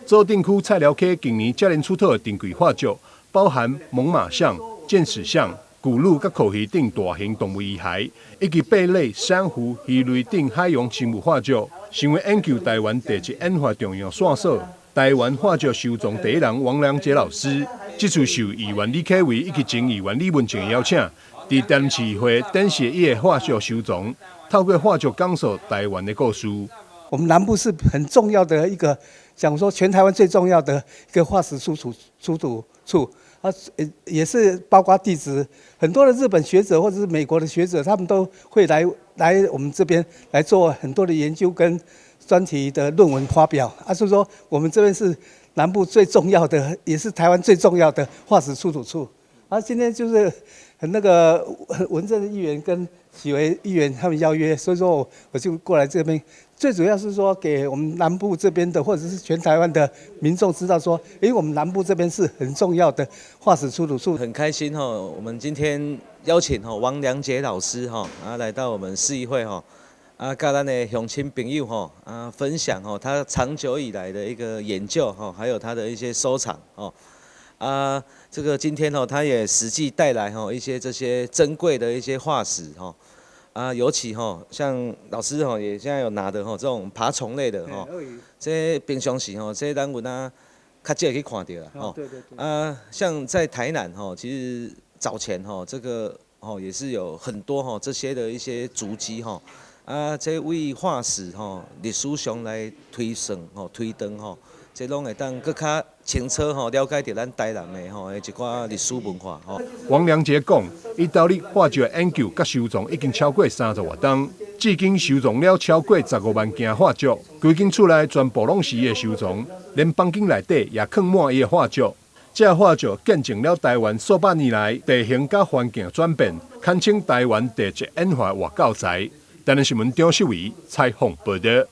左鎮區菜寮溪近年接連出土的珍貴化石，包含猛獁象、劍齒象、古鹿佮蛞蝓等大型動物遺骸，以及貝類、珊瑚、魚類等海洋生物化石，成為研究台灣地質演化重要線索。台灣化石收藏第一人王良傑老師，這次受議員李啟維以及前議員李文靜的邀請，佇台南市議會展示伊的化石收藏，透過化石講述台灣的故事。我們南部是很重要的一個，講說全台灣最重要的一個化石出土處，啊，也是包括地質，很多的日本學者或者是美國的學者，他們都會來我們這邊來做很多的研究跟專題的論文發表。啊，所以說我們這邊是南部最重要的，也是台灣最重要的化石出土處。啊，今天就是那個文正議員跟許維議員他們邀約，所以說我就過來這邊。最主要是說，給我們南部這邊的，或者是全台灣的民眾知道說，誒，我們南部這邊是很重要的化石出土處。很開心哈，我們今天邀請哈王良傑老師哈啊來到我們市議會哈啊，佮咱的鄉親朋友哈啊分享哈他長久以來的一個研究哈，還有他的一些收藏哦啊，這個今天哦他也實際帶來哈一些這些珍貴的一些化石哈。啊，尤其吼，像老師吼也現在有拿的吼，這種爬蟲類的吼，這平常時吼，這咱有哪較少去看著啦吼。對對對。啊，像在台南吼，其實早前吼，這個吼也是有很多吼這些的一些足跡吼。啊，這為化石吼歷史上來推算吼推斷吼，這攏會當閣較清楚吼了解著咱台南的吼一寡歷史文化吼。王良傑講，伊投入化石研究佮收藏已經超過30外冬，至今收藏了超過15萬件化石，規間厝內全部攏是伊的收藏，連房間內底也囥滿伊的化石。這化石見證了台灣數百年來地形佮環境轉變，堪稱台灣地質演化活教材。台南新聞張秀維採訪報導。